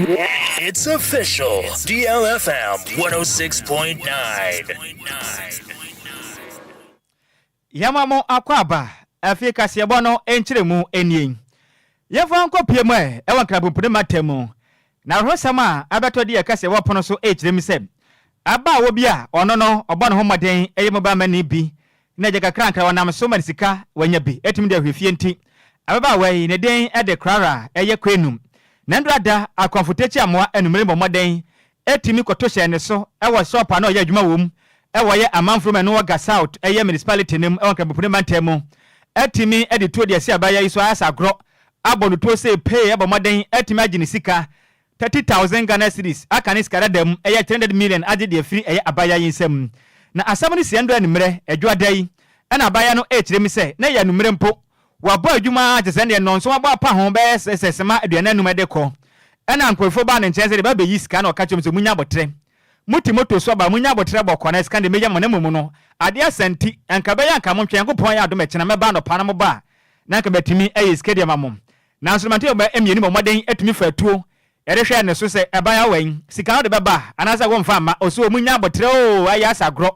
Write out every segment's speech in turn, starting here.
It's official. DLFM 106.9. Yɛma mo akwaaba. Afei kaseɛbɔ no nkyerɛmu nie. Yɛmfa nkɔ pie mu ɛ ɛwɔ Nkrabompene mantam mu. Na awerɛhosɛm a abɛtɔ de yɛ kaseɛbɔ pono so ɛrekyerɛ mu sɛ abaawa bi a ɔno no ɔbɔ ne ho mmɔden ɛyɛ mobile money bi na agya kakra nkra wɔnam so ma ne sika wanya bi ɛtumi de ahwɛ fie nti ababaawa yi ne den ɛde Clara ɛyɛ Kwenum na ndora da akɔmfotakyi amoa anumere bɔ mmɔden ɛtumi kɔto hyɛn ne so ɛwɔ shop a na ɔyɛ adwuma wɔ mu ɛwɔ yɛ amanfo mu ɛno wɔ Ga South ɛyɛ municipality no mu ɛwɔ Nkramopono mantam mu ɛtumi ɛde tuo de asi abaayewa yi so ayɛ agorɔ abɔ no tuo sɛ pee ɛbɔ mmɔden ɛtumi agye ne sika 30,000 Ghana cedis aka ne sika dada mu ɛyɛ 300 million agye deɛ firi ɛyɛ abaayewa yi nsam. Na asɛm no si ɛndɔ anummerɛ adwoada yi ɛna abaayewa no ɛrekyerɛ mu sɛ na yɛ anummerɛ mpo wabɔ adwuma te sɛ deɛ nnɔnso abɔ apa ho bɛyɛ sɛ sema 45 ɛde kɔ ɛna nkurɔfoɔ baa ne nkyɛn sɛ de ba bɛyi sika na ɔka kyerɛ mu sɛ munya abɔtrɛ muti moto so aba munya abɔtrɛ bɔkɔ na sika de mɛgya mo na mmom no adeɛ asa nti anka bɛyɛ anka mo ntwɛn Nyankopɔn yɛ adom ɛkyena mɛba anɔpa na mo ba a na anka bɛtumi ayɛ sika de ama mo. Nanso mante ɔbɛ mmienu bɔ mmɔden atumi fa atuo yɛde hwɛ ne so sɛ ɛban awɔ yi sika no de bɛba anaasɛ wɔmfa amma ɔso ɔmu nya abɔtrɛ o ayɛ asa agorɔ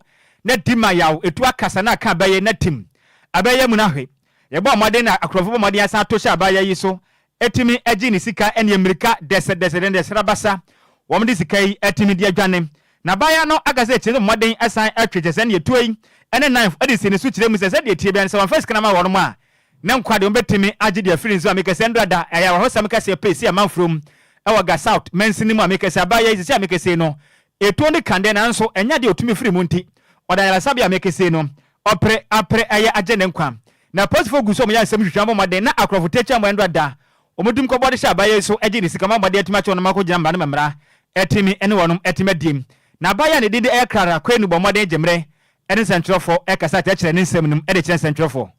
na di ma yaw etu akasa na aka abɛyɛ na tim abɛyɛ mu no ahwe yɛbɔ mmɔden na akorɔfo bɔ mmɔden asan ato hyɛ abaayewa yi so etumi agye ne sika ɛne mmirika dɛsɛdɛsɛ dɛsɛ basa wɔn de sika yi etumi de adwane. Na abaayewa no aka sɛ kyerɛ sɛ mmɔden asan atwe kyɛ sɛ ne etuo yi ɛne knife ɛde si ne so kyerɛ mu sɛ sɛdeɛ tie bɛn sɛ wɔmfa sika no ma wɔn a ne nkwa de wɔn bɛtumi agye deɛ afiri nso a mekɛsɛ ndra da ɛyɛ awerɛhosɛm kɛseɛ pɛ si amanfurom ɛwɔ Ga South mansini mu a mekɛsɛ abaayewa yi sisi a mekɛsɛ no etuo ne kande nanso ɛnya deɛ otumi firi mu nti ɔda ayaresabea a mekɛsɛ no ɔpere apere ɛyɛ agye ne nkwa. Na apolisifoɔ gu so a wɔyɛ nsɛm hwehwɛ abɔ mmɔden na akorɔfo tɛkyi a wɔn ndra da wɔn dum kɔbɔ de hyɛ abaayewa yi so agye ne sika ma mmɔden atumi akyɛ wɔn akɔ gyina mmara no mmara ɛtumi ɛne wɔn ɛtumi adiem. Na abaayewa ne didi ɛyɛ Clara Kwenu bɔ mmɔden gye mmerɛ ɛne nsɛntwerɛfoɔ ɛkasa kyerɛkyerɛ ne nsɛm no mu ɛde kyerɛ nsɛntwerɛfoɔ.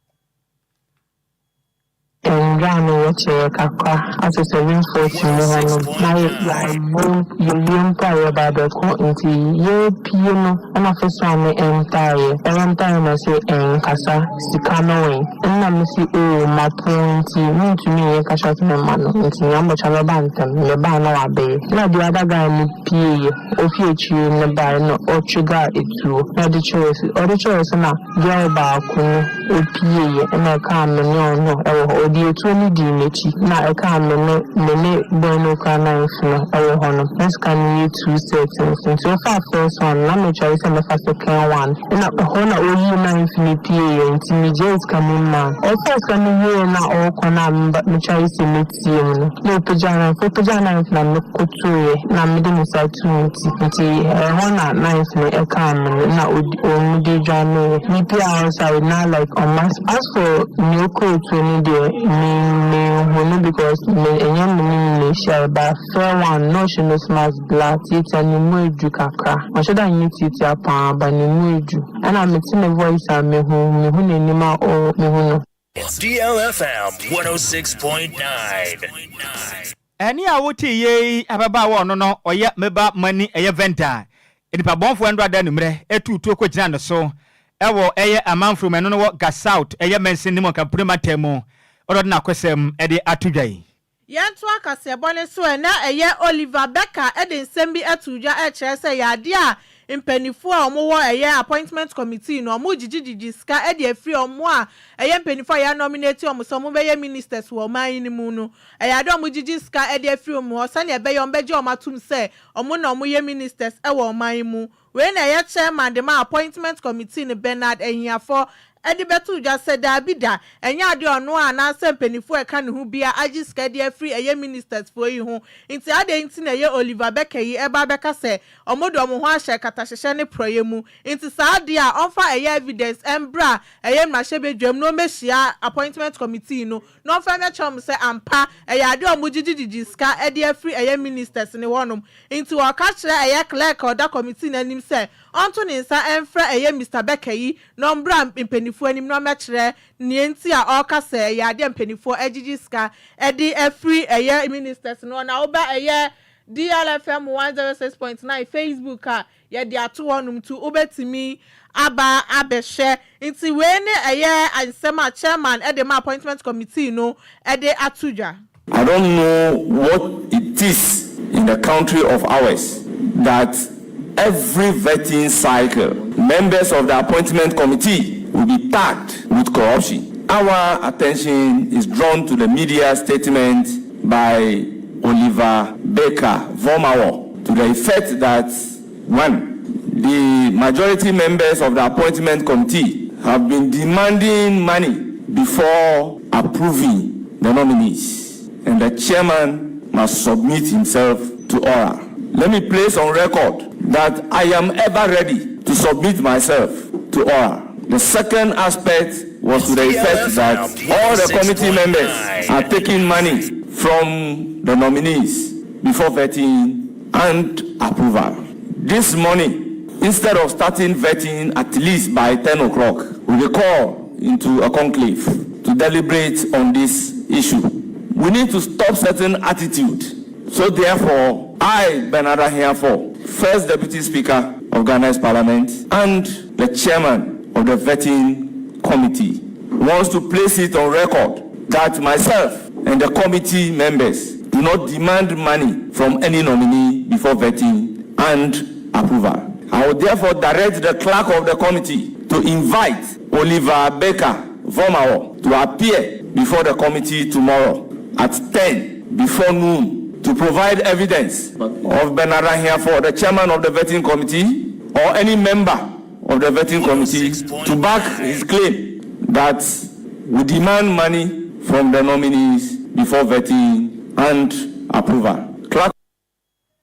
Nwura no wɔkyerɛ kakra asɛ 7:40 mu hɔ no na yɛabɔ yɛwie mpo a yɛba abɛkɔ nti yɛpie no ɛna first one no ɛntaeɛ ɛntaeɛ na sɛ ɛnkasa sika no wɛn ɛna mesi oo mapo nti mentumi nyɛ cash out mɛma no nti nyambɔkyɛ mɛba ntɛm mebaa na wabɛyɛ na the other guy no pieeɛ ofi akyire no baeɛ na ɔtrigger etuo na ɔde kyerɛ sɛ ɔde kyerɛ sɛ na girl baako no opieeɛ ɛna ɛkaa me ne ɔno ɛwɔ hɔ ɔde etuo no dii n'akyi na ɛkaa me ne boy no okura knife no ɛwɔ hɔ no na sika no yɛ two sets nso nti ɔfaa first one na metwa sɛ mɛfa second one ɛna ɛhɔ na oyii knife no pieeɛ nti megyaa sika no mu a ɔfaa sika no wieɛ na ɔrekɔ no a metwa sɛ metie mu no na ɔpagyaa knife ɔpagyaa knife na mekotoeɛ na mede me nsa too ne ti nti ɛhɔ na knife no ɛkaa me no na ɔmo de dwaneeɛ. Mepie outside na like ɔma as for nea ɔkɔɔ tuo no deɛ me mehu no because me ɛnyɛ me ne no na ehyia but fair one na ɔhyɛ nose mask black tietia ne mu edu kakra ɔhyɛ dɛ anyɛ tietia paa but ne mu edu ɛna mete ne voice a mehu n'anim a ɔ mehu no. DLFM 106.9. Ɛne a wote yei ababaawa ɔno no ɔyɛ mobile money ɛyɛ vendor nipa bɔnfoɔ ndɔ ada nummerɛ ɛtu tuo kɔgyina ne so ɛwɔ ɛyɛ amanfo mu ɛno no wɔ Ga South ɛyɛ mansin ne mu nkampore mantam mu ɔdɔ de n'akɔsɛm ɛde ato dwa yi. Yɛnto akaseɛbɔ ne so ɛ na ɛyɛ Oliver Becker ɛde nsɛm bi ato dwa ɛkyerɛ sɛ yɛadeɛ a mpanimfoɔ a wɔwɔ ɛyɛ appointment committee no wɔn gyigyigyi sika ɛde afiri wɔn a ɛyɛ mpanimfoɔ a yɛanominate wɔn sɛ wɔn bɛyɛ ministers wɔ ɔman yi mu no ɛyɛ adeɛ a wɔn gyigyi sika ɛde afiri wɔn hɔ sɛnea ɛbɛyɛ wɔn bɛgye wɔn atum sɛ wɔn na wɔn yɛ ministers ɛwɔ ɔman yi mu. Wei na ɛyɛ chairman de ma appointment committee no Bernard Ahiafor ɛde bɛto dwa sɛ daabi da ɛnyɛ adeɛ ɔno a anaasɛ mpanimfoɔ ɛka ne ho bia agye sika de afiri ɛyɛ ministers foɔ yi ho nti adeɛ nti na ɛyɛ Oliver Becker yi ɛba abɛka sɛ ɔmo de ɔmo ho ahyɛ katahyehyɛ ne porɔyɛ mu nti saa adeɛ a ɔmfa ɛyɛ evidence ɛmbra ɛyɛ mmarahyɛbadwam na ɔmmɛhyia appointment committee no na ɔmfa mmɛkyerɛ ɔmo sɛ ampa ɛyɛ adeɛ a ɔmo gyigyigyi sika ɛde afiri ɛyɛ ministers ne hɔnom. Nti wɔka kyerɛ ɛyɛ clerk a ɔda committee n'anim sɛ ɔnto ne nsa ɛmfrɛ ɛyɛ Mr Becker yi na ɔmbra mpanimfoɔ anim na ɔmmɛkyerɛ nea nti a ɔreka sɛ ɛyɛ adeɛ mpanimfoɔ agyigyi sika ɛde afiri ɛyɛ ministers no. Na woba ɛyɛ DLFM 106.9 Facebook a yɛde ato hɔnom nti wobɛtumi aba abɛhwɛ. Nti wei ne ɛyɛ nsɛm a chairman ɛde ma appointment committee no ɛde ato dwa. I don't know what it is in the country of ours that every vetting cycle, members of the appointment committee will be tagged with corruption. Our attention is drawn to the media statement by Oliver Barker-Vormawor to the effect that, one, the majority members of the appointment committee have been demanding money before approving the nominees, and the chairman must submit himself to ORAL. Let me place on record that I am ever ready to submit myself to ORAL. The second aspect was to the effect that all the committee members are taking money from the nominees before vetting and approval. This money, instead of starting vetting at least by 10 o'clock, we will call into a conclave to deliberate on this issue. We need to stop certain attitude. So therefore, I, Bernard Ahiafor, First Deputy Speaker of Ghana's Parliament and the chairman of the vetting committee, wants to place it on record that myself and the committee members do not demand money from any nominee before vetting and approval. I will therefore direct the clerk of the committee to invite Oliver Barker-Vormawor to appear before the committee tomorrow at 10 before noon to provide evidence of Bernard Ahiafor, the chairman of the vetting committee, or any member of the vetting committee to back his claim that we demand money from the nominees before vetting and approval. Clerk.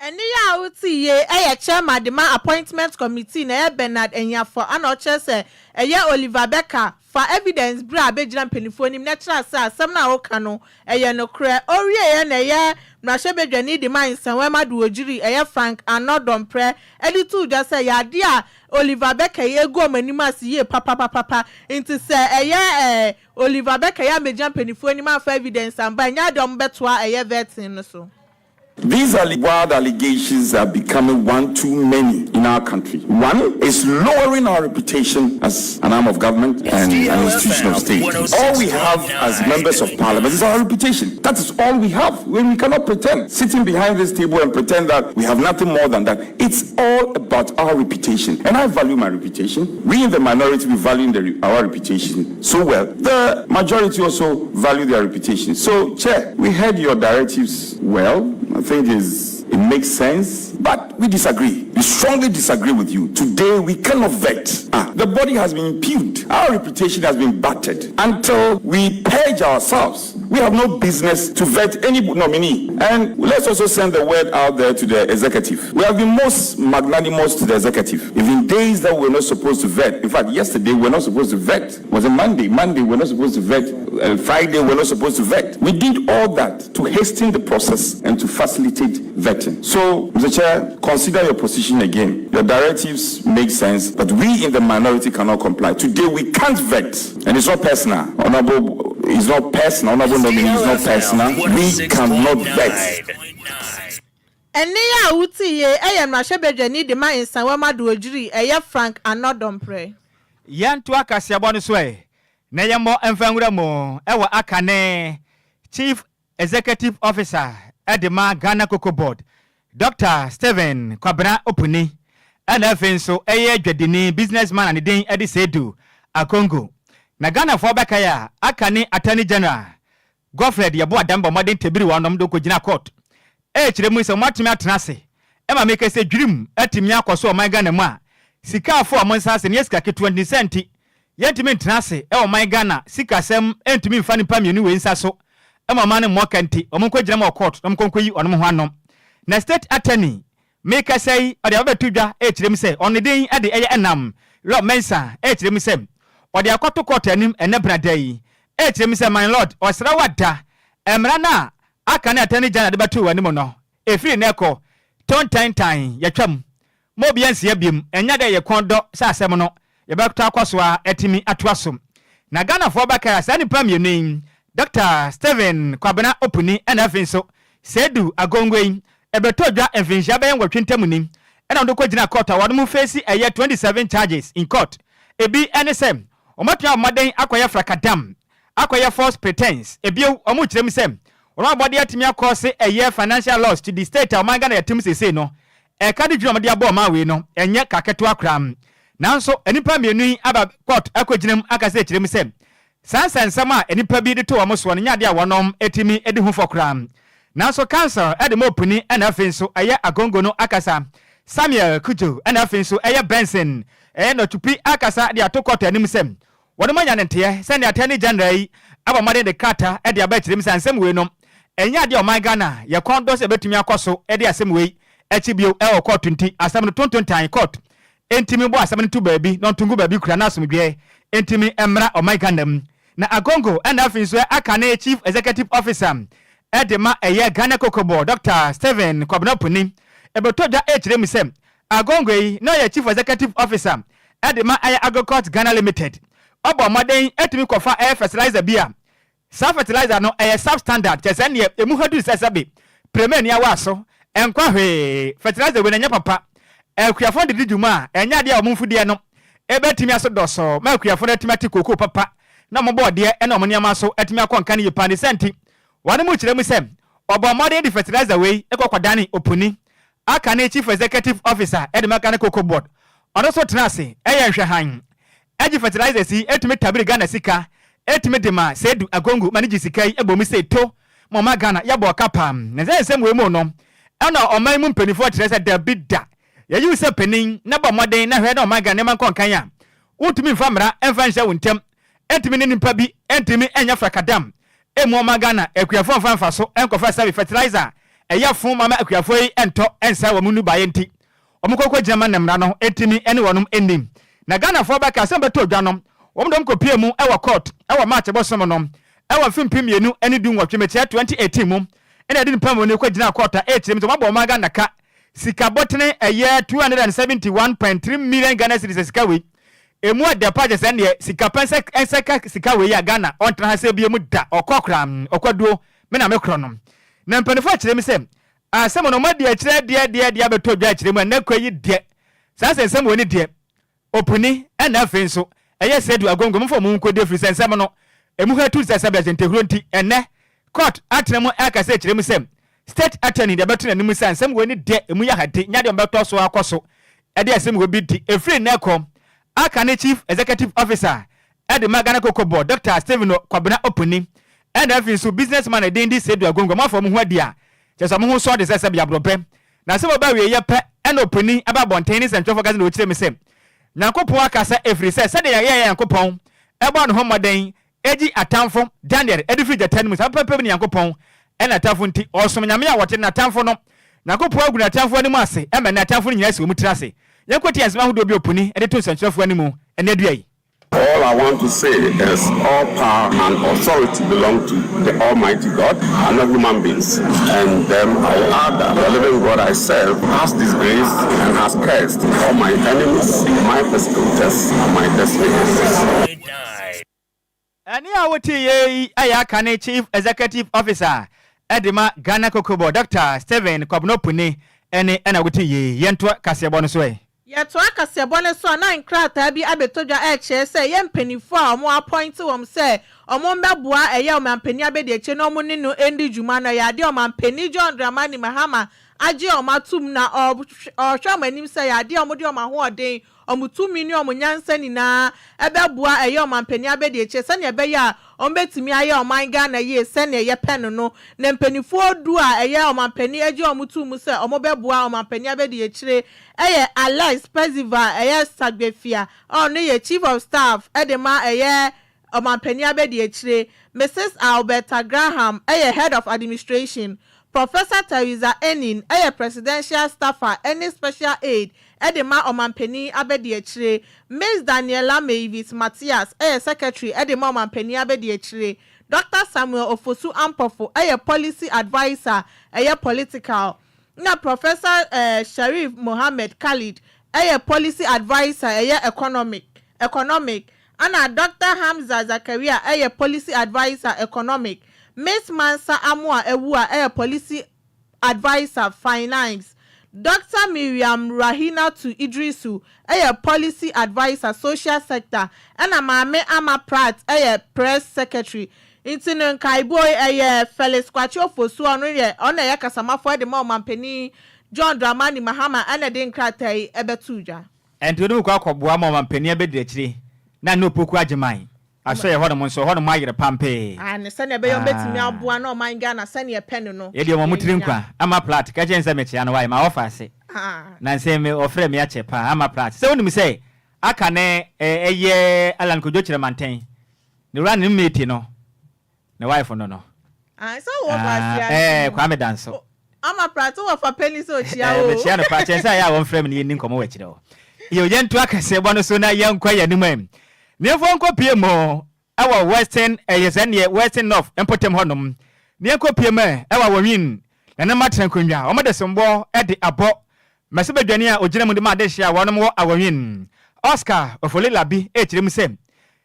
Ɛne yɛ a wote yie ɛyɛ chairman de ma appointment committee na ɛyɛ Bernard Ahiafor, ana ɔkyerɛ sɛ ɛyɛ Oliver Barker fa evidence bere a abɛgyina mpanimfoɔ anim na kyerɛ sɛ asɛm no a woka no ɛyɛ nokorɛ. Ɔwieɛ na ɛyɛ mmarahyɛbadwani de ma Nsawam Adoagyiri, ɛyɛ Frank Annoh-Dompreh, ɛde to dwa sɛ yɛade a Oliver Barker yi egu ɔmo anim ase yie papapapa, nti sɛ ɛyɛ Oliver Barker yi amegyina mpanimfoɔ anim afa evidence amba, ɛnyɛ ade ɔmo bɛtoa ɛyɛ vetting no so. These wild allegations are becoming one too many in our country. One is lowering our reputation as an arm of government and an institution of state. All we have as members of parliament is our reputation. That is all we have. When we cannot pretend, sitting behind this table and pretend that we have nothing more than that. It's all about our reputation. And I value my reputation. We in the minority, we value our reputation so well. The majority also value their reputation. So, Chair, we heard your directives well. I think it makes sense, but we disagree. We strongly disagree with you. Today, we cannot vet. The body has been impugned. Our reputation has been battered. Until we purge ourselves, we have no business to vet any nominee. And let's also send the word out there to the executive. We have been most magnanimous to the executive. Even days that we were not supposed to vet. In fact, yesterday we were not supposed to vet. Was it Monday? Monday we were not supposed to vet. Friday we were not supposed to vet. We did all that to hasten the process and to facilitate vetting. So, Mr. Chair, consider your position again. Your directives make sense, but we in the minority cannot comply. Today we can't vet, and it's not personal. Honorable, it's not personal. Honorable nominee is not personal. We cannot vet. Ɛne a wote yie ɛyɛ mmarahyɛbadwani de ma Nsawam Adoagyiri, ɛyɛ Frank Annoh-Dompreh. Yɛnto akaseɛbɔ no so ɛ na yɛmmɔ mfa nwura mu ɛwɔ aka ne Chief Executive Officer ɛde ma Ghana Cocoa Board, Dr Stephen Kwabena Opuni, ɛna afei nso ɛyɛ dwadini, businessman a ne din ɛde Seidu Akongo. Na Ghanafoɔ bɛkae a, aka ne Attorney General Godfred Yeboah Dame bɔ mmɔden tebiri wɔnom de kɔgyina court ɛkyerɛ mu sɛ moatumi atena ase ɛma meka sɛ dwirim atumi akɔ so ɔman Ghana mu a sikaafo a mo nsa ase ne yɛ sika ketewa nti sɛ nti yɛntumi ntena ase ɛwɔ ɔman Ghana sikasɛm ɛntumi mfa nipa mmienu wei nsa so ɛma ɔman no mmɔ ka, nti ɔmo nkɔgyina mu wɔ court na ɔmo nkɔnkɔyi ɔnom ho anom. Na State Attorney meka sɛ yi ɔde abɛbɛto dwa ɛkyerɛ mu sɛ ɔno din ɛde ɛyɛ ɛnam Lord Mensa ɛkyerɛ mu sɛ ɔde akɔto court anim ɛnɛ brada yi, ɛkyerɛ mu sɛ, my lord, ɔsrɛ wada mmara no a aka ne Attorney General de bɛto wɔ anim no, ɛfiri ne ɛkɔ tontantan yɛtwam ma obi ansia biom. Ɛnyɛ dɛ yɛ kɔn dɔ sɛ asɛm no yɛbɛtɔ akɔ so a ɛtumi atoa so. Na Ghanafoɔ bɛka saa nnipa mmienu yi, Dr Stephen Kwabena Opuni ɛna afei nso Seidu Agongo yi, ɛbɛtɔ dwa mfinhyia bɛyɛ 8 ntam ni ɛna wɔde kɔgyina court a wɔde mu face ɛyɛ 27 charges in court. Ebi ɛne sɛ wɔmatumi mmɔden akɔyɛ frakadam, akɔyɛ false pretense. Ebio wɔn kyerɛ mu sɛ Wɔn abɔde atumi akɔ se ɛyɛ financial loss to the state a ɔman Ghana yɛtem seesei no, ɛka de dwuma a wɔde abɔ ɔman wei no, ɛnyɛ ka ketewa koraa. Nanso nnipa mmienu yi aba court akɔgyina mu aka sɛ kyerɛ mu sɛ saa nsɛnsɛm a nnipa bi de to wɔn soɔ no nyɛ adeɛ a wɔnom tumi di ho fɔ koraa. Nanso council de ma opuni ɛna afei nso ɛyɛ Agongo no akasa, Samuel Cudjoe ɛna afei nso ɛyɛ Benson ɛyɛ Nɔtupi akasa de ato court anim sɛ wɔnom anya ne nteɛ sɛnea Attorney General yi abɔ mmɔden de krataa de aba akyerɛ mu sɛ nsɛm wei nom ɛnyɛ adeɛ a ɔman Ghana yɛ kɔn dɔ sɛ ɛbɛtumi akɔ so de asɛm wei akyi bio ɛwɔ court nti asɛm no tontontan court ntumi bɔ asɛm no to baabi na ɔnto ngu baabi kura na asomdwoeɛ ntumi mmra ɔman Ghana mu. Na Agongo ɛna afei nso aka ne Chief Executive Officer de ma ɛyɛ Ghana Cocoa Board Dr. Stephen Kwabena Opuni ɛbɛtɔ dwa ɛkyerɛ mu sɛ Agongo yi na ɔyɛ Chief Executive Officer de ma ɛyɛ Agricult Ghana Limited. Ɔbɔ mmɔden atumi kɔfa ɛyɛ fertilizer bi a saa fertilizer no ɛyɛ substandard, kyerɛ sɛ neɛ emu ha duru sɛ sɛbe prɛmɛ ni awa so ɛnkwa hwee. Fertilizer wei na ɛnyɛ papa. Akuafoɔ de di dwuma a, ɛnyɛ adeɛ a wɔn mfudeɛ no ɛbɛtumi aso dɔsɔ ma akuafoɔ no atumi ate kookoo papa na wɔn bɔɔdeɛ ɛna wɔn nneɛma so atumi akɔ nka no yie paa. Ne sɛ nti wɔn mu kyerɛ mu sɛ ɔbɔ mmɔden de fertilizer wei ɛkɔ kɔdane opuni aka ne Chief Executive Officer ɛde ma Ghana Cocoa Board. Ɔno nso tena ase ɛyɛ nhwɛhan ɛgye fertilizers yi ɛtumi tabiri Ghana sika ɛtumi de ma Seidu Agongo ma ne gye sika yi ɛbɔ mu sɛ to ma ɔma Ghana yɛbɔ ɔka pam. Na sɛ nsɛm wei mu no ɛna ɔman mu mpanimfoɔ kyerɛ sɛ dabi da, yɛyi wo sɛ panin na bɔ mmɔden na hwɛ na ɔman Ghana nneɛma nkɔ nkan a, wontumi mfa mmara ɛmfa nhyɛ wo ntɛm, ɛntumi ne nipa bi ɛntumi ɛnyɛ frakadam emu ɔman Ghana akuafoɔ mfa mfa so ɛnkɔfa sɛbi fertilizer ɛyɛ fo mama akuafoɔ yi ɛntɔ ɛnsa wɔn nnubaaeɛ nti wɔn kɔkɔ gyina ma mmara no ɛntumi ɛne wɔn ɛnim. Na Ghanafoɔ bɛka asɛm bɛtɔ dwa no, wɔn dɔm kɔpie mu ɛwɔ court ɛwɔ March bɔsom no ɛwɔ mfe 2018, mekyerɛ 2018 mu, ɛna ɛde nipa mu no kɔ gyina court a ɛkyerɛ mu sɛ wɔabɔ ɔman Ghana ka sika bɔtene ɛyɛ 271.3 million Ghana cedis. Sika wei emu ɛdɛ pa kyɛ sɛ neɛ sika pɛ nsɛ ka sika wei a Ghana ɔntena ha sɛ bie mu da ɔkɔ kora ɔkɔduo me na mekorɔ no. Na mpanimfoɔ akyerɛ mu sɛ asɛm no ɔma deɛ akyerɛ deɛ deɛ deɛ abɛtɔ dwa akyerɛ mu a nnɛ kɔ yi deɛ saa sɛ nsɛm wɔ ne deɛ opuni ɛna afei nso ɛyɛ Seidu Agongo mfa mu nkɔdi afiri sɛ nsɛm no emu ha tu sɛ sɛ bɛsɛ ntehuro nti ɛnɛ court atena mu akasa akyerɛ mu sɛ state attorney deɛ bɛto n'anim sɛ nsɛm wɔ ne deɛ emu yɛ hade nya deɛ ɔbɛtɔ so akɔ so ɛde asɛm wɔ bi di efiri nnɛ kɔ aka ne Chief Executive Officer ɛde ma Ghana Cocoa Board Dr. Stephen Kwabena Opuni ɛna afei nso businessman ɛden di Seidu Agongo mo afɔ mo ho adi a kyerɛ sɛ mo ho sɔ de sɛ sɛ biaborɔbɛ. Na sɛ wɔba wie yɛ pɛ ɛna opani aba abɔnten ne nsɛntwerɛfoɔ kasa na wɔkyerɛ mi sɛ Nyankopɔn aka sɛ ɛfiri sɛ sɛdeɛ yɛyɛ Nyankopɔn ɛbɔ ne ho mmɔden ɛgyi atamfo Daniel ɛde firi gyata no mu saa pɛpɛpɛ ne Nyankopɔn ɛna atamfo nti ɔsom Nyame a wɔte n'atamfo no Nyankopɔn agu n'atamfo anim ase ɛma n'atamfo no nyinaa si wɔn tiri ase. Yɛnkɔtie nsɛm ahodoɔ bi opuni ɛde to nsɛntwerɛfoɔ anim ɛnɛ dua yi. All I want to say is all power and authority belong to the Almighty God and not human beings. And I will add that the living God I serve has disgraced and has cursed all my enemies, my persecutors, and my destiny helpers. Ɛne a wote yɛ yi ɛyɛ aka ne Chief Executive Officer ɛde ma Ghana Cocoa Board Dr. Stephen Kwabena Opuni ɛne ɛna wote yɛ. Yɛntoa kaseɛbɔ no so ɛ. Yɛtoa kaseɛbɔ no so a, na nkrataa bi abɛtɔ dwa ɛrekyerɛ sɛ yɛ mpanimfoɔ a wɔn appoint wɔn sɛ wɔn mbɛboa ɛyɛ ɔmampanin abɛdi no wɔn ne no ndi dwuma no, ɛyɛ adeɛ ɔmampanin John Dramani Mahama agye wɔn atum na ɔrehwɛ wɔn anim sɛ ɛyɛ adeɛ a wɔde wɔn ahoɔden, wɔn tumi ne wɔn nyansa nyinaa ɛbɛboa ɛyɛ ɔmampanin abɛdi akyire sɛnea ɛbɛyɛ a wɔn bɛtumi ayɛ ɔman Ghana yie sɛnea yɛpɛ no. Na mpanimfoɔ du a ɛyɛ ɔmampanin agye wɔn tum sɛ wɔn bɛboa ɔmampanin abɛdi akyire ɛyɛ Alex Percival ɛyɛ Sagbefia a ɔno yɛ chief of staff ɛde ma ɛyɛ ɔmampanin abɛdi akyire, Mrs Alberta Graham ɛyɛ head of administration, Professor Teresa Enin ɛyɛ presidential staffer ɛne special aide ɛde ma ɔmampanin abɛdi akyire, Miss Daniela Mavis Matthias ɛyɛ secretary ɛde ma ɔmampanin abɛdi akyire, Dr Samuel Ofosu Ampɔfo ɛyɛ policy adviser ɛyɛ political, na Professor Sharif Mohammed Khalid ɛyɛ policy adviser ɛyɛ economic, ana Dr Hamza Zakaria ɛyɛ policy adviser economic, Miss Mansa Amoa Ewua ɛyɛ policy adviser finance, Dr Miriam Rahinatu Idrisu ɛyɛ policy adviser social sector, ɛna Maame Ama Pratt ɛyɛ press secretary. Nti no nkaebɔ yi ɛyɛ Felix Kwakye Ofosu a ɔno yɛ ɔno na ɛyɛ kasamafoɔ de ma ɔmanpanin John Dramani Mahama ɛna ɛde nkrataa yi ɛbɛtoo dwa. Ɛnti wode wokɔ akɔboa ma ɔmanpanin abɛdi akyire na ne Opoku Agyemang asɔeɛ hɔnom nso hɔnom ayere pampee. Aane, sɛdeɛ ɛbɛyɛ wɔbɛtumi aboa na ɔman Ghana sɛdeɛ ɛpɛ no no Yɛ deɛ wɔn tiri yɛnya. nkwa. Ama Pratt, ka kyerɛ no sɛ mekyea no wai, ma ɔfa ase. Nansa yi me ɔfrɛɛ me akyɛ paa. Ama Pratt, sɛ wonim sɛ aka ne ɛyɛ Allan Kojo Kyeremanteng, ne wura ne mate no, ne wife no no. Aane, sɛ wowɔ fa ase a Ɛɛ, nti no. Kwame Danso. Ama Pratt, wowɔ fa panin sɛ ɔkyia Ɛɛ, wo o. mekyea no paa, kyɛn sɛ ɛyɛ a wɔmfrɛ me na yɛnni nkɔmmɔ wɔ akyire hɔ. Yo, yɛntoa kaseɛbɔ no so na yɛnkɔ yɛn anim ɛ. Nneɛfoɔ nkɔpue mu wɔ Western, ɛyɛ sɛ neɛ Western North mpɔtam hɔnom. Neɛ nkɔpue mu ɛ, wɔ Awɔwin, Nananom atena nkonnwa, wɔde sombɔ de abɔ Mmarahyɛbadwani a ɔgyina mu de ma adehyeɛ a wɔnom wɔ Awɔwin, Oscar Ofoli Labi rekyerɛ mu sɛ,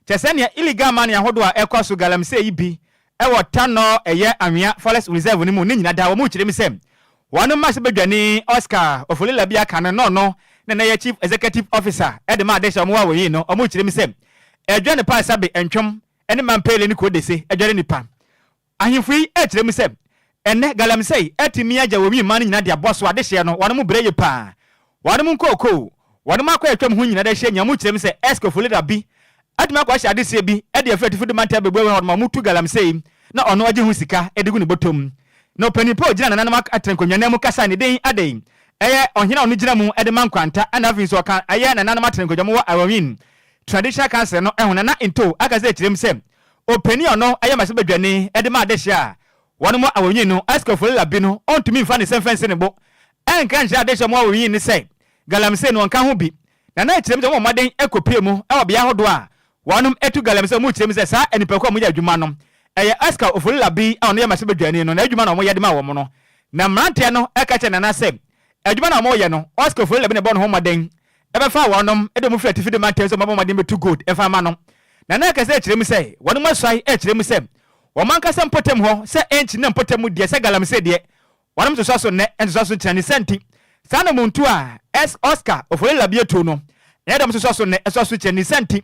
kyɛ sɛ nea illegal mining ahodoɔ a ɛkɔ so galamsey yi bi wɔ Tanor ɛyɛ Anwea Forest Reserve no mu no nyina daa wɔn rekyerɛ mu sɛ wɔn mmarahyɛbadwani Oscar Ofoli Labi aka no na ɔno na na ɛyɛ Chief Executive Officer de ma adehyeɛ a wɔn wɔ Awɔwin no wɔn rekyerɛ mu sɛ ɛdwa ne paa Sabe Ntwom ne Mampele ne Kurodese adware nnipa Ahemfo yi kyerɛ mu sɛ, ɛnnɛ galamsey atumi agya wɔn mma no nyinaa de abɔ so adehyeɛ no, wɔnom brɛ yie paa. Wɔnom nkookoo, wɔnom akɔ a atwam ho nyinaa de ahyia nyinaa wɔkyerɛ mu sɛ Eskofo leader bi atumi akɔ ahyɛ adehyeɛ bi de afiri atifi do mantam abɛbue hɔ nom a wɔtu galamsey na ɔno agye ho sika de gu ne bɔtɔ mu. Na ɔpanin pa a ɔgyina nananom atenankonnwa nan mu kasa ne din adɛn ɛyɛ ɔhene a ɔno gyina mu de ma nkwanta ɛna afei nso ɔka ɛyɛ nananom atenankonnwa mu wɔ Awawin Traditional Council no ho Nana Ntow akasa kyerɛ mu sɛ Ɔpanin a ɔno yɛ mmarahyɛbadwani de ma adehyeɛ a wɔnom awonwini no, Ezekiel Folila bi no, ɔntumi mfa ne nsa mfa nsi ne bo nka nkyerɛ adehyeɛ a wɔwɔ awonwini no sɛ galamsey no ɔnka ho bi. Na na ɛkyerɛ mu sɛ wɔmmɔ mmɔden kɔpue mu wɔ bea ahodoɔ a wɔnom tu galamsey. Wɔkyerɛ mu sɛ saa nnipakuo a wɔyɛ adwuma no, ɛyɛ Ezekiel Ofolila bi a ɔno yɛ mmarahyɛbadwani no n'adwuma na wɔyɛ de ma wɔn no. Na mmeranteɛ no ka kyerɛɛ Nana sɛ adwuma no a wɔyɛ no, Ezekiel Ofolila bi na ɛbɔ ne ho mmɔden Ɛbɛfaa wɔnom de wɔn firi atifi de mantam sɛ wɔmmɛbɔ mmɔden bɛtu gold mfa mma no. Na na ɛkasa kyerɛ mu sɛ wɔnom asuae ɛkyerɛ mu sɛ wɔn ankasa mpɔtam hɔ sɛ ɛnkyi na mpɔtam mu deɛ sɛ galamsey deɛ wɔnom nsosɔ so nnɛ nsosɔ so nkyena ne saa nti saa anamontuo a S. Oscar Ofori Labie tuo no ɛnyɛ dɛ wɔsosɔ so nnɛ ɛsɔ so kyerɛ ne saa nti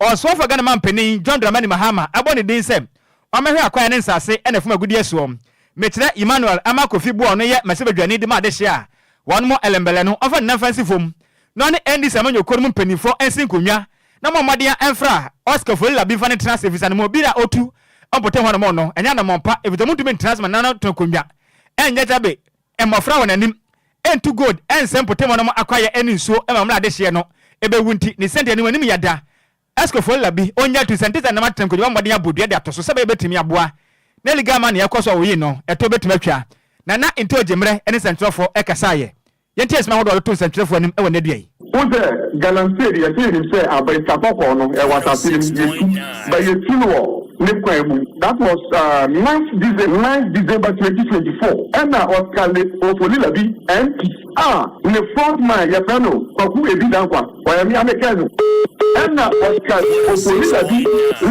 Ɔsoafoɔ Ghana manpanin John Dramani Mahama abɔ ne din sɛ ɔmmɛhwɛ akwan ne nsase ɛna fam agudeɛ soɔ. Mekyerɛ Emmanuel Ama Kofi Boɔ no yɛ mmarahyɛbadwani de ma adehyeɛ a wɔnom ɛlɛmbɛlɛ no ɔmfa ne nan mfa nsi fam na ɔne NDC amanyɔkuo no mu mpaninfoɔ nsi nkonnwa na ɔmmɔ mmɔden mfra Oscar Ofori Labi mfa no ntena ase efisɛ anammɔn bi a ɔtu mpɔtam hɔnom no ɛnyɛ anammɔn pa efisɛ wɔntumi ntena ase ma nana no tena nkonnwa ɛnyɛ gyabe mmɔfra wɔ n'anim ntu gold ɛnsɛ mpɔtam hɔnom akwaeɛ ne nsuo ma mmra adehyeɛ no ɛbɛwu nti ne sɛnti anim anim yɛ da Eskofo la bi onya tu sɛ ntesa nam atena nkonnwa mmɔden abɔ dua de ato so sɛ ɛbɛyɛ betumi aboa na legal money ɛkɔ so a woyi no ɛto betumi atwa na na Ntogye mmerɛ ne nsɛntwerɛfoɔ ɛkasaeɛ. Yɛntie nsɛm ahodoɔ a ɔde too nsɛntwerɛfoɔ anim wɔ nnɛ dua yi. Wohu sɛ galamsey de yɛsɛ yɛnim sɛ aba sika kɔkɔɔ no ɛwɔ asase no mu yɛtu but yɛtu no wɔ ne kwan mu that was ninth December ninth December 2024 ɛna Oscar Le Ofoli Labi MP a ne front man yɛfrɛ no Kwaku Ebi Dankwa ɔyɛ me a me cousin ɛna Oscar Ofori Labi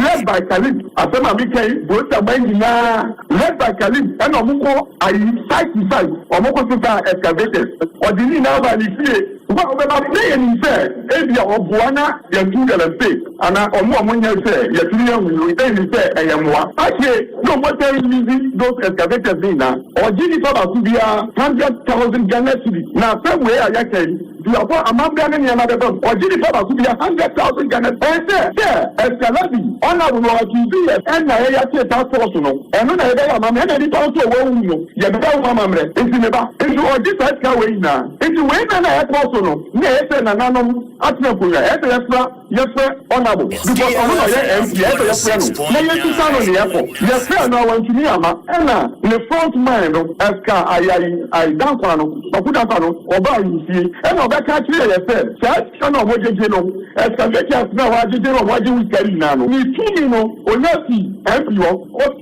led by Khalid asɛm a meka yi Burosaman nyinaa led by Khalid ɛna ɔmo kɔ ayi site to site ɔmo kɔ sesa excavators ɔde ne nyinaa baa ne fie wo a wobɛba no na yɛnim sɛ ebia ɔboa na yɛtu galamsey anaa ɔmo a ɔmo nyɛ sɛ yɛtumi ahu no yɛnim sɛ ɛyɛ mmoa akyire na ɔmo asan release those excavators ne nyinaa ɔgye nipa baako biara 100,000 Ghana cedis na asɛm wei a yɛka yi Duafo amambra ne nneɛma bɛba mu. Ɔgye nipa baako bia 100,000 Ghana cedis. Ɛnsɛ sɛ Escalabi, Honourable no accuse yɛ ɛna yɛ yɛate task force no. Ɛno na yɛbɛyɛ amammerɛ ɛna nipa nso a wawu no yɛbɛyɛ ho amammerɛ. Nti me ba nso ɔgye saa sika wei nyinaa. Nti wei na na ɛkɔ so no na ɛyɛ sɛ nananom atena nkonwa ɛyɛ sɛ yɛfra Yɛfrɛ Honourable because ɔno na ɔyɛ MP ɛsɛ yɛfrɛ no na yɛsisa no nea ɛkɔ. Yɛfrɛɛ no a wantumi amma ɛna ne front man no Eska Ayayi Ayi Dankwa no Kwaku Dankwa no ɔbaa ahemfie ɛna ɔbɛka kyerɛɛ yɛ sɛ saa sika no a wɔgyegye no excavators no a wɔagyegye no a wɔagye wo sika no nyinaa no ne tumi no ɔnya fii MP hɔ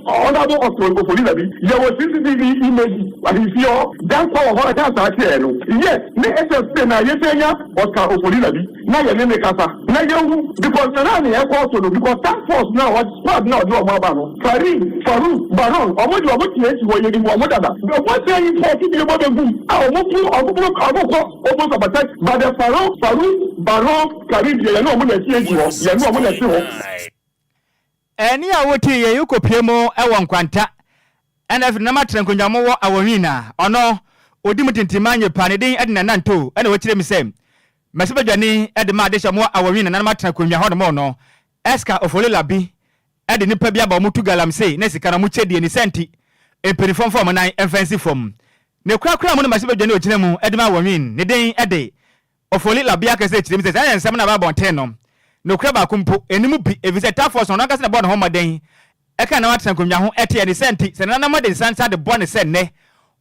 Honourable Oscar Ofori Labi yɛwɔ CCTV images ahemfie hɔ Dankwa wɔ hɔ ɛka saa kyerɛɛ no yes ne SSA na yɛsɛ nya Oscar Ofori Labi. Na yɛne no kasa na yɛhu because na na nea ɛkɔɔ so no because task force no a squad no a ɔde wɔn aba no Farid, Farouk, Baron wɔn deɛ wɔn te akyi hɔ yɛnim wɔn dada wɔn sɛ import nneɛma bɛgu mu a wɔn bu wɔn bu wɔn kɔ almost about but the Farouk, Farouk, Baron, Karim deɛ yɛne wɔn na ɛte akyi hɔ yɛne wɔn na ɛte hɔ. Ɛnne a wotee yɛ yi kɔpue mu wɔ nkwanta ɛna afiri nam atra nkonnwa mo wɔ awɔnwin na ɔno ɔdi mu tintimma nye paa ne din de Nana Nto ɛna ɔkyerɛ mu sɛ mmɛsɛbadwani de ma adehyɛ mo wɔ awɔnwin na nanam atra nkonnwa hɔ nom no Eska Ofoli Labi de nnipa bi aba wɔn tu galamsey na sika no wɔn kyɛ die ne saa nti mpaninfoɔ mfa wɔn nan mfa nsi fam ne korakora mu no mmɛsɛbadwani ɔgyina mu de ma awɔnwin ne din de Ofoli Labia ka sɛ kyerɛ mu sɛ saa nsɛm no a aba abɔnten no, nokorɛ baako mpo nni mu bi efisɛ Tafoɔ so no, ɔno ankasa na ɛbɔɔ ne ho mmɔden ɛkaa na watena nkonnwa ho ɛteɛ ne saa nti sɛ nananom de nsa nsa de bɔ no sɛ nnɛ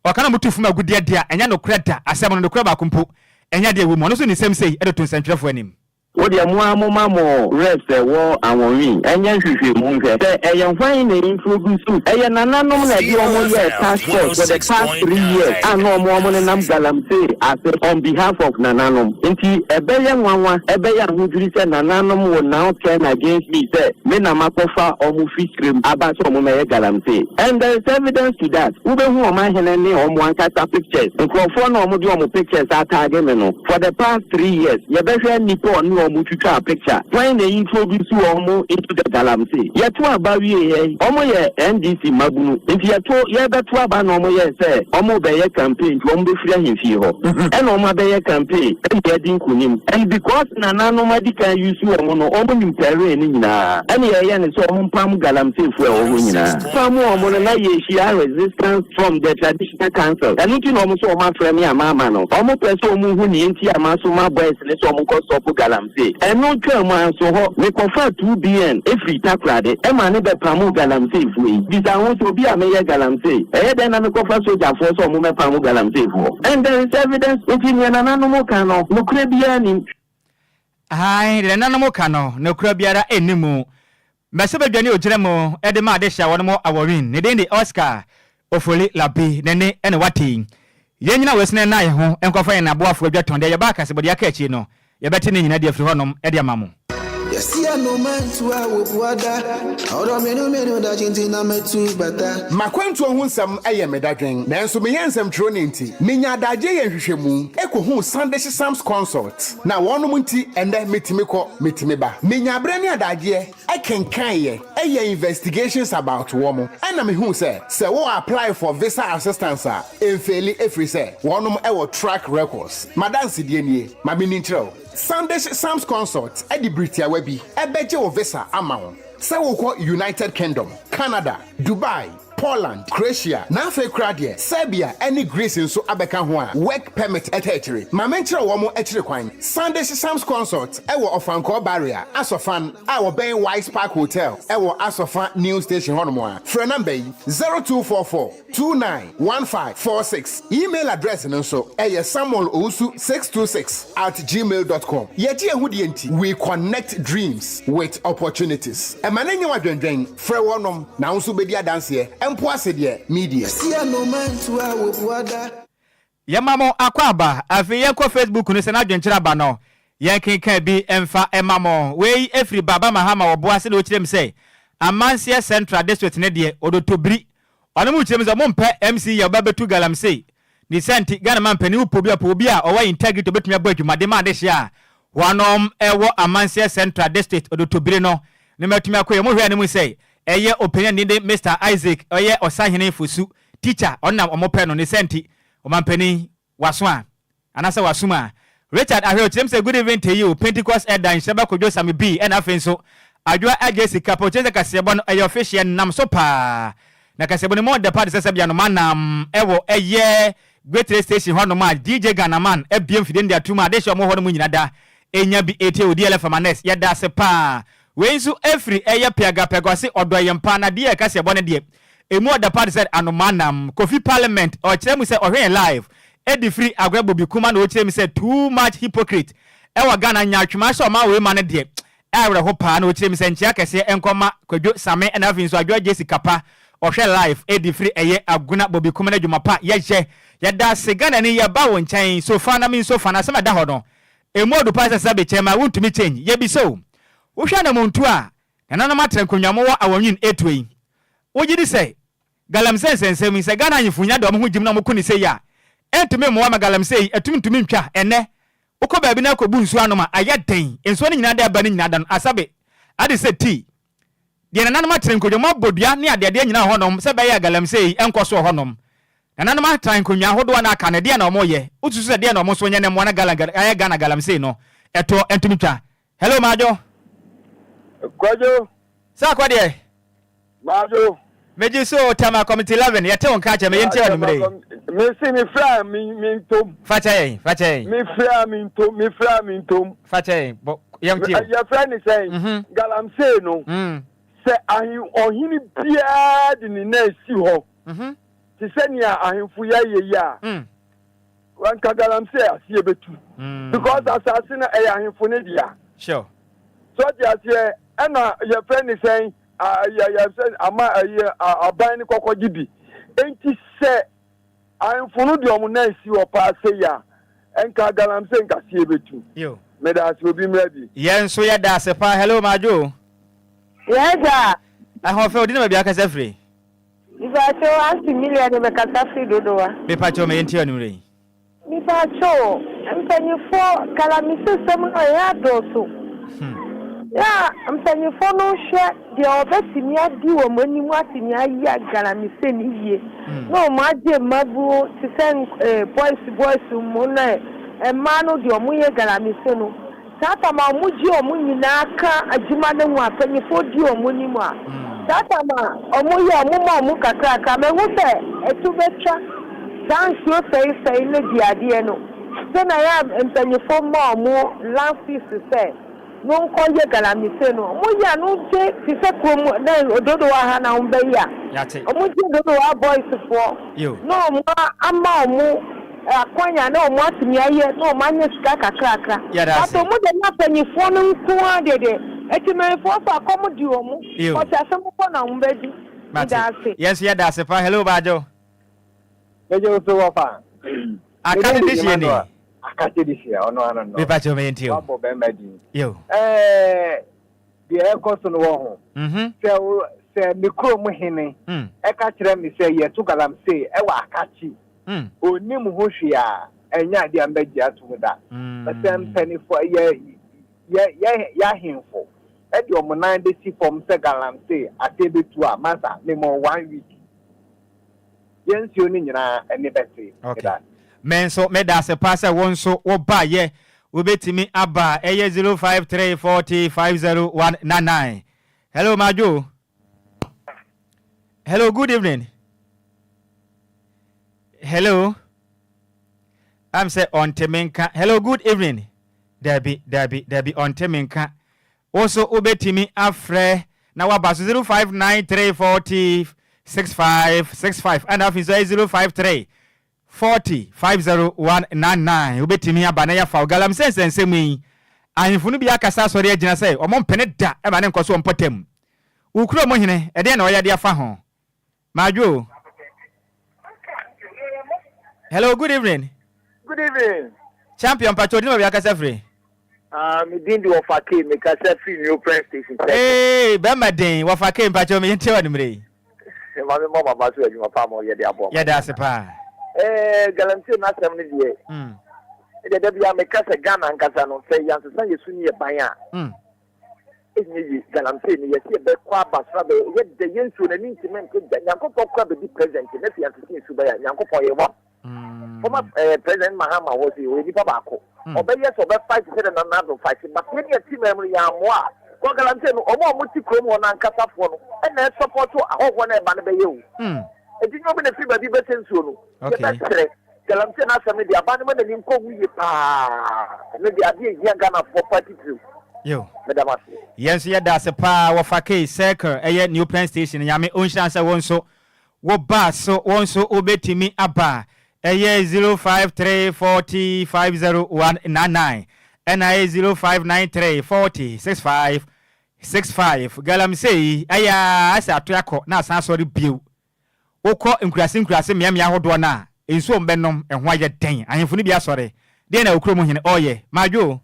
ɔka na wɔtu fam agudeɛ de a, ɛnyɛ nokorɛ da, asɛm no nokorɛ baako mpo ɛnyɛ adeɛ a ɛwɔ mu. Ɔno nso ne nsɛm sei de to nsɛntwerɛfoɔ anim. Wo deɛ mo ara momma mo reps ɛwɔ awɔnwen nyɛ nhwehwɛmu nhwɛ sɛ ɛyɛ hwan na introduce ɛyɛ nananom na ɛde wɔn yɛɛ task force for the past 3 years a na wɔn wɔn nenam galamsey ase on behalf of nananom nti ɛbɛyɛ nwanwa ɛbɛyɛ ahodwiri sɛ nananom will now turn against me sɛ me na makɔfa wɔn fi serem aba sɛ wɔn mɛyɛ galamsey and there is evidence to that. Wobɛhu wɔn ahene ne wɔn ankasa pictures nkurɔfoɔ na wɔn de wɔn pictures atag me no. For the past 3 years, yɛbɛhwɛ nnipa a ɔne wɔn twitwaa picture. Hwan na introduce wɔn into the galamsey? Yɛto aba wieɛ yi, wɔn yɛ NDC mmabunu. Nti yɛto yɛrebɛto aba na wɔn yɛɛ sɛ wɔn rebɛyɛ campaign nti wɔn bɛfiri ahemfie hɔ. Ɛna wɔn abɛyɛ campaign ɛna yɛadi nkunim. And because nananom adi kan use wɔn no, wɔn nim terrain no nyinaa. Ɛna yɛyɛ no sɛ wɔn mpam galamseyfoɔ a ɛwɔ hɔ nyinaa. Pam wɔn no na yɛhyia resistance from the traditional council. Ɛno nti na wɔn nso wɔn afrɛ me ama ama no. Wɔn pɛ sɛ wɔn hu nea nti a masoma boys ne sɛ wɔn nkɔ stop galamsey. Ɛno twaa mu anso hɔ, mekɔfaa 2BN firi Takoradi ɛma ne bɛpamoo galamseyfoɔ yi. Bisa ho sɛ obi a meyɛ galamsey, ɛyɛ dɛn na mekɔfa sogyafoɔ sɛ wɔn mmɛpamo galamseyfoɔ? And there is evidence. Nti nea nananom ka no, nokorɛ biara nnim. Aane, deɛ nananom ka no, nokorɛ biara nni mu. Mmarahyɛbadwani ogyina mu de ma adehye a wɔnom awɔwin. Ne din de Oscar Ofoli Labi. Ne nne na wate yi. Yɛn nyina wɔ na yɛn ho nkɔfa yɛn aboafoɔ adwatɔn deɛ yɛba akasebɔ deɛ aka akyi no, yɛbɛte ne nyina de afiri hɔnom de ama mo. Yɛsi anoma ntu a wɔbu ada ɔdɔ mmienu mmienu da kyinkyini na mɛtu bata. M'akwantuo ho nsɛm yɛ me dadwen, nanso meyɛ nsɛmtwerɛni nti, menya adagyeɛ yɛ nhwehwɛmu kɔhuu Sandish Sams Consult, na wɔnom nti ɛnnɛ metumi kɔ, metumi ba. Menya berɛ ne adagyeɛ kenkaeɛ, yɛ investigations about wɔn, ɛna mehuu sɛ, sɛ wo apply for visa assistance a, ɛmfaili ɛfiri sɛ wɔnom wɔ track records. M'adansedie nie, ma menni nkyerɛ wo. Sandish Sams Consult de bere tiawa bi bɛgye wo visa ama wo sɛ wokɔ United Kingdom, Canada, Dubai, Poland, Croatia, na afei koraa deɛ Serbia ne Greece nso abɛka ho a work permit ta akyire. Ma menkyerɛ wɔn akyiri kwan. Sandish Sams Consult wɔ Ɔfankɔɔ Barrier, Asɔfan, a wɔbɛn Wise Park Hotel wɔ Asɔfa New Station hɔnom a. Frɛ namba yi, 0244 291546. Email address no nso ɛyɛ samuelowusu626@gmail.com. Yɛgye yɛn ho die nti, we connect dreams with opportunities. Ɛma no nyɛ wadwendwen, frɛ wɔnom na wo nso bɛdi adanseɛ mpo ase deɛ media. Yɛsi anoma ntu a wɔbu ada. Yɛma mo akwaaba. Afei yɛnkɔ Facebook no sɛ n'adwenkyerɛ aba no, yɛnkenkan bi mfa mma mo. Wei firi Baba Mahama wɔ Boase na ɔkyerɛ mu sɛ Amanseɛ Central District no deɛ Odotobiri. Ɔno mu kyerɛ mu sɛ ɔmo mpɛ MC yɛ ɔba bɛtu galamsey. Ne saa nti Ghana manpanin wopɛ obi a pɛ obi a ɔwɔ integrity ɔbɛtumi abɔ adwumaden ma adehyeɛ a wɔnom wɔ Amanseɛ Central District Odotobiri no no matumi akɔ yɛ. Ɔmo hwɛ anim sɛ ɛyɛ ɔpanin a ne din de Mister Isaac ɔyɛ Ɔsahene Fosu teacher ɔno na ɔmo pɛ no ne saa nti ɔmanpanin waso a anaasɛ wasom a. Richard Ahwɛ ɔkyerɛm sɛ good evening to you Pentecost Elder Nhyiraba Kojo Sami B ɛna afei nso Adwoa Adjei Sika pɛ ɔkyerɛ sɛ kaseɛbɔ no ɛyɛ official nam so paa na kaseɛbɔ no mu ɔdɛ paa te sɛ sɛbea noma nam ɛwɔ ɛyɛ Great Station hɔ nom a DJ Ghanaman abue mfidie no de ato mu a adehyɛ ɔmo hɔ nom nyina da enya bi etie wɔ DLFM Annex yɛda ase paa wei nso ɛfiri ɛyɛ Piaga Piaga ɔse ɔdɔ yɛn paa na deɛ kaseɛbɔ no deɛ Emu ɔda paa te sɛ anomaa nam. Kofi Parliament ɔkyerɛ mu sɛ ɔhwɛ yɛn live ɛdi firi Agorɛ Bobi Kuma na ɔkyerɛ mu sɛ too much hypocrite ɛwɔ Ghana nyaatwom ahyɛ ɔman wei ma no deɛ ɛawerɛho paa na ɔkyerɛ mu sɛ nkyea kɛseɛ ɛnkɔ ma Kwadwo Same ɛna afei nso Adwoa Jesse Kapa ɔhwɛ live ɛdi firi ɛyɛ Agona Bobi Kuma no adwuma pa yɛyɛ yɛda ase Ghana ni yɛba wo nkyɛn sofa na me nso fa na asɛm ɛda hɔ no emu ɔdu paa sɛ sɛbe kyɛn ma wontumi change yɛbisa o wohwɛ anamontuo a Nananom atra nkonnwa mowɔ awɔnwin etuo yi. Wogye di sɛ galamsey nsɛnsɛm yi, sɛ Ghana ahemfo nya de wɔn ho gyim na wɔko no sei a, ɛntumi mmoa ma galamsey yi atumi ntumi ntwa. Ɛnnɛ, wokɔ baabi na akɔbu nsuo anom a, ayɛ den. Nsuo no nyinaa da ɛba no nyinaa da no asabe ade sɛ tii. Deɛ nananom atere nkonnwa mu abɔ dua ne adeadeɛ nyinaa wɔ hɔnom sɛ ɛbɛyɛ a galamsey yi nkɔ so wɔ hɔnom. Nananom atra nkonnwa ahodoɔ a na aka no, ɛdeɛn na wɔyɛ? Wosusu sɛ deɛn na wɔn nso nyɛ na mmoa na gala ayɛ Ghana galamsey no ɛtoɔ ntumi twa? Hello Madwo. Kwadwo. Sɛ akɔ deɛ. Madwo. Megye so o, Tama Committee 11, yɛte wo nka akyɛ, me yɛntie wo anwummerɛ yi. Mese me frɛ a me me ntom. Fa kyɛ yɛn, fa kyɛ yɛn. Me frɛ a me ntom, me frɛ a me ntom. Fa kyɛ yɛn, bɔ yɛntie o. Yɛfrɛ ne sɛn? Mhm. Galamsey no. Mm. Sɛ ahen ɔhene biara de ne nan si hɔ. Mhm. Te sɛ nea ahemfo yɛ yɛ yi a. Mm. Nka galamsey aseɛ bɛtu. Mm. Because asase no ɛyɛ ahemfo no dea. Sure. So ɔte aseɛ ɛna yɛfrɛ ne sɛn? Yɛ sɛ ama ɛyɛ aban no kɔkɔgye bi. Enti sɛ ahemfo no de wɔn nan si hɔ paa sei a, nka galamsey nkaseɛ bɛtu. Meda ase, obi mmra bi. Yɛn nso yɛda ase paa. Hello Madwo. Yes sir. Ahoɔfɛ, wo din ne baabi a wokasa firi? Mepakyɛw, Aunty Milia ne mekasa firi Dodowa. Mepakyɛw, ma yɛntie anwummerɛ yi. Mepakyɛw, mpanyinfoɔ galamisesɛm no ɛyɛ adɔɔso. Yɛ a mpanyinfoɔ no nhwɛ deɛ wɔbɛtumi adi wɔn anim atumi ayɛ galamise no yie na wɔn agye mmabunu te sɛ boys boys mu ne mmaa no deɛ wɔn yɛ galamise no. Saa tam a wɔgye wɔn nyinaa ka adwuma no ho a mpanyimfoɔ di wɔn anim a, saa tam a wɔyɛ a wɔma wɔn kakrakra, mahu sɛ ɛto bɛtwa saa nsuo sɛesɛe no di adeɛ no. Sɛ na ɛyɛ a mpanyimfoɔ ma wɔn land fees sɛ no nkɔ yɛ galamsey no, wɔyɛ a no gye te sɛ kurom na Dodowa ha na wɔbɛyɛ a, wɔgye Dodowa boys foɔ na wɔn ama wɔn akwanya na ɔmo atumi ayɛ na ɔmo anya sika kakrakra Yɛda but ase. ɔmo deɛ na panyinfoɔ no nko ara deɛ deɛ atimanfoɔ nso akɔm de ɔmo Ew. kɔte asɛm kɔ na ɔmo bɛdi Mate. meda ase. Yɛn nso yɛda ase paa. Hello Baadwo. Megye wo so wɔfa. Aka Medin ne de dehyeɛ ni. Emmanuel. Akate dehyeɛ ɔno ano no. Mepa kyɛw ma yɛntie o. Wabɔ bɛrima din. Yo. Ɛɛ deɛ ɛkɔ so no wɔ ho. Mhm. Sɛ wo sɛ me kurom hene Mm. ɛka kyerɛ me sɛ yɛto galamsey ɛwɔ Akakye Ɔnnim ho hwee a, ɛnyɛ adeɛ a mɛgye atom da. Sɛ mpaninfoɔ, yɛ, yɛ, yɛ, yɛ ahemfo de wɔn nan bɛsi fam sɛ galamsey aseɛ bɛtu a, masa, mema wɔn one week. Yɛn nsuo no nyinaa ani bɛte. Okay. Meda ase. Me nso meda ase paa sɛ wo nso wo ba yɛ. Wobɛtumi aba a ɛyɛ 053 40 50199. Hello Madwo. Hello, good evening. Hello. I'm say ɔnte me nka. Hello, good evening. Dabi, dabi, dabi, ɔnte me nka. Wo so wobɛtumi afrɛ na waba so 059340 6565 ɛna afei nso ɛyɛ 053 40 50199 Wobɛtumi aba na yɛafa wo. Galamsey nsɛnsɛm yi, ahemfo no bi akasa asɔre agyina sɛ wɔmpene da ma ne nkɔ so wɔ mpɔtam. Wo kurom hene, ɛdeɛn na ɔyɛ de afa ho? Madwo o. Hello, good evening. Good evening. Champion, mpakyɛ wo din ne baabi akasa firi? Ah, me din de Wɔfa K, me kasa firi New Press Station Circle. Ee, bɛrima den, Wɔfa K, mpakyɛw me yɛntie wɔ anumere yi. Ma me mmɔ m'aba so adwuma paa ma ɔyɛ de aboa ma. Yɛda ase paa. Ɛɛ, galamsey n'asɛm no deɛ, mm. ɛdeɛ da biara meka sɛ Ghana ankasa no, sɛ yɛansesa yɛ su ne yɛ ban a, mm. ɛnyɛ ye. Galamsey no yɛsɛ yɛbɛkɔ aba soro abɛyɛ yɛ dɛ yɛ nsuo n'ani ntumi nte da. Nyankopɔn kora bɛdi president na sɛ yɛansesa yɛ su ban a, Nyankopɔn yɛ wam. Former eh, President Mahama hɔ se ɔyɛ nipa baako. Hmm. Ɔbɛyɛ sɛ ɔbɛ fight sɛ dɛ Nana Addo fight but yɛn yɛ ti mɛm no yɛn amoa a. Kɔ galamsey no ɔmo a ɔmo te kurom hɔ no ankasafoɔ no ɛna ɛsɔpɔto ahɔhoɔ no ɛba no bɛyɛ o. Hmm. Eti nyɛ obi na efiri baabi bɛsɛ nsuo no. Yɛbɛsrɛ galamsey no asɛm no deɛ aban no ma n'ani nkɔ ho yie paa. Ɛno deɛ adeɛ ehia Ghanafoɔ paa titiriw. Yo. Meda mo ase. Yɛn nso yɛda ase paa wɔfa K circle ɛyɛ New Pen Station Nyame ɔnhyira sɛ wo nso Wo ba so wo nso wobɛtumi aba ɛyɛ 053 40 50199 ɛna ɛyɛ 0593 40 65 65 Galamsey ɛyɛ ara sɛ ato akɔ na asan asɔre bio. Wokɔ nkuraase nkuraase mmeammea ahodoɔ no a, nsuo a wɔbɛnom ɛho ayɛ den. Ahemfo no bi asɔre. Deɛn na wo kurom hene ɔreyɛ? Madwo o.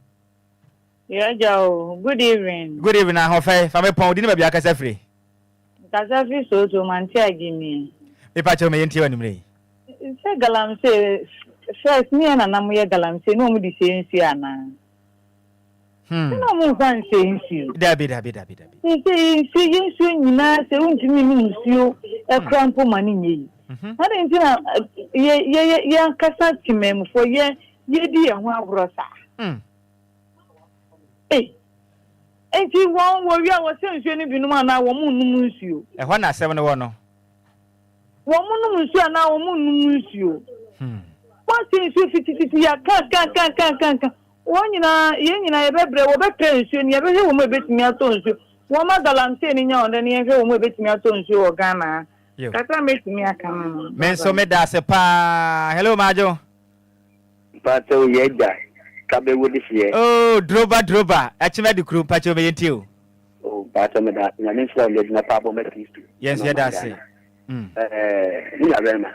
Yɛagya o, good evening. Good evening, Ahoɔfɛ. Fa me pɔn, wo din ne baabi a wokasa firi. Nkasa firi Soweto mante agye me. Mepa kyɛw ma yɛntie wo anwummerɛ yi. Sɛ galamsey first ne yɛn nana mo yɛ galamsey na wɔn de sie nsuo anaa? Sɛ na ɔmo nfa nsɛ nsuo. Dabi dabi dabi dabi. Sɛ nsuo yɛ nsuo nyinaa sɛ wontumi nnom nsuo ɛkora mpo ma ne nyɛ yi. Adɛn nti na yɛ yɛ yɛ ankasa temanmufoɔ yɛ yɛdi yɛn ho agorɔ saa? Ei, enti wɔn wɔwie a wɔsɛ nsuo no bi nom anaa wɔn nnom nsuo? Ɛhɔ na asɛm no wɔ no. Wɔn nom nsuo anaa wɔn nnom nsuo? Wɔasɛ nsuo fitifiti yɛ ka ka ka ka ka ka. Wɔn nyinaa, yɛn nyinaa yɛbɛbrɛ, wɔbɛpɛ nsuo no, yɛbɛhwɛ wɔn a ɛbɛtumi atɔ nsuo. Wɔmma galamsey no nyɛ wɔn dɛ na yɛnhwɛ wɔn a ɛbɛtumi atɔ nsuo wɔ Ghana ha. Kakra a mɛtumi aka no no. Me nso meda ase paa. Hello Madwo. Mpakyɛw yɛ agya ka bɛ wo de hyeɛ. Oh droba droba ɛkyem adi kuro mpakyɛw meyɛ ntie o. Oh mpakyɛw meda ase nyame nhyira wo ne adwuma pa abɔ ma kristo. Yɛn nso yɛda ase. Ɛɛ me nua bɛrima.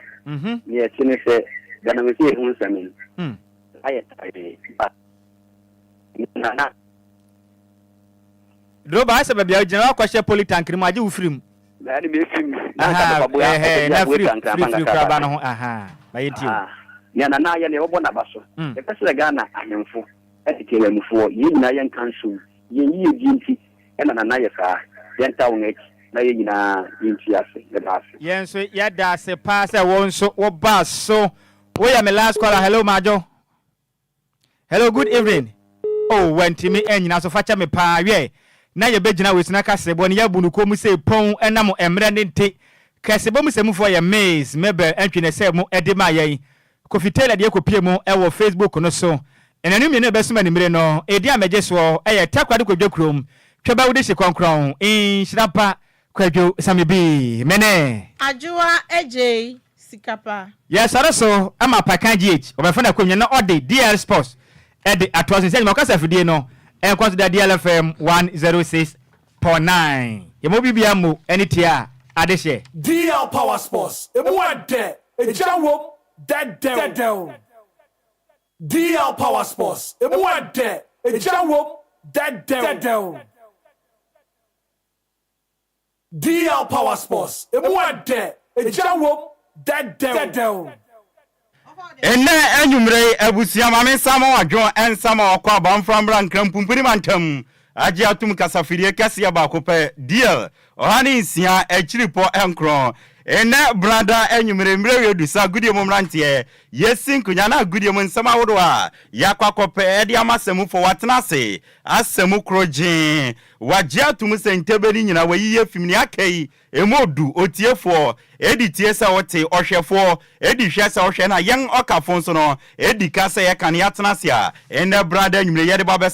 Nea ɛte ne sɛ galamsey ho nsɛm yi ayɛ tawee ba nana. Droba ayɛ sɛ baabi a wogyina woakɔhyɛ polytank no mu agye wo firi mu. Na ɛne me firi mu. Na nka bɛfa boa ɛsɛ bi aboa twa nkran firi firi kuraba no ho aha ma yɛn ti o. Nea nana ayɛ no yɛbɛbɔ n'aba so. Yɛpɛ sɛ Ghana ahemfo ɛne temanmufoɔ yɛn nyinaa yɛnka nsom yɛn yiyedie nti ɛna nana yɛ saa. Yɛntaa wɔn akyi na yɛn nyinaa yɛnti ase. Yɛda ase. Yɛn nso yɛda ase paa sɛ wo nso wo baa so. Woyɛ me last caller. Hello Madwo. Hello good evening. Oh wantumi annyina so fakyɛ me paa wiɛ na yɛbɛgyina wei so na kasebɔ no yɛabu no kɔn mu sei pɔn ɛnam mmerɛ no nti Kɛsebɔ mu sɛmufoɔ yɛ Miss Mabel Antwi na ɛsɛɛ mu de maa yɛn Kofi Taylor deɛ kɔpie mu wɔ Facebook no so Nnanu mmienu a ɛbɛsom anwummere no edin a mɛgye soɔ yɛ Takoradi Kwadwo Kurom Twɛba Wodehye Kɔnkrɔn Nhyira Pa Kwadwo Sami Bi Mene. Adwoa Adjei Sika pa. Yɛsɔre so ma Pakan GH, wɔbɛfa no akonnwa na ɔde DL Sports de atoa so. Sɛ adwuma ɔkasa afidie no nkɔ so da DL FM 106.9. Yɛma obi biara mmo ne tie a adehyeɛ. DL Power Sports, emu ɛdɛ, egya wom, dɛdɛw. DL Power Sports, emu ɛdɛ, egya wom, dɛdɛw. DL Power Sports, emu ɛdɛ, egya wom, dɛdɛw. Nnɛ anwummere yi, abusua ma me nsa ma wadwo nsa ma wakɔ aba mfra mmra Nkran Pumpuni Mantam agye atom kasafidie kɛseɛ baako pɛ, DL, 106 akyiripɔ nkron. Nnɛ Brada anwummere mmerɛ wie du sɛ agodie mu mmeranteɛ yɛsi nkonya na agodie mu nsɛm ahodoɔ a yɛakɔ akɔpɛ de ama asamufoɔ wɔatena ase asa mu koro gyee Wagye atom sɛ ntɛbɛ no nyinaa wayiyi afim nea aka yi emu odu, otiefoɔ, edi tie sɛ wote, ɔhwɛfoɔ, edi hwɛ sɛ wohwɛ na yɛn ɔkafo nso no edi ka sɛ yɛka na yɛatena ase a nnɛ brada anwummere yɛde ba bɛsa.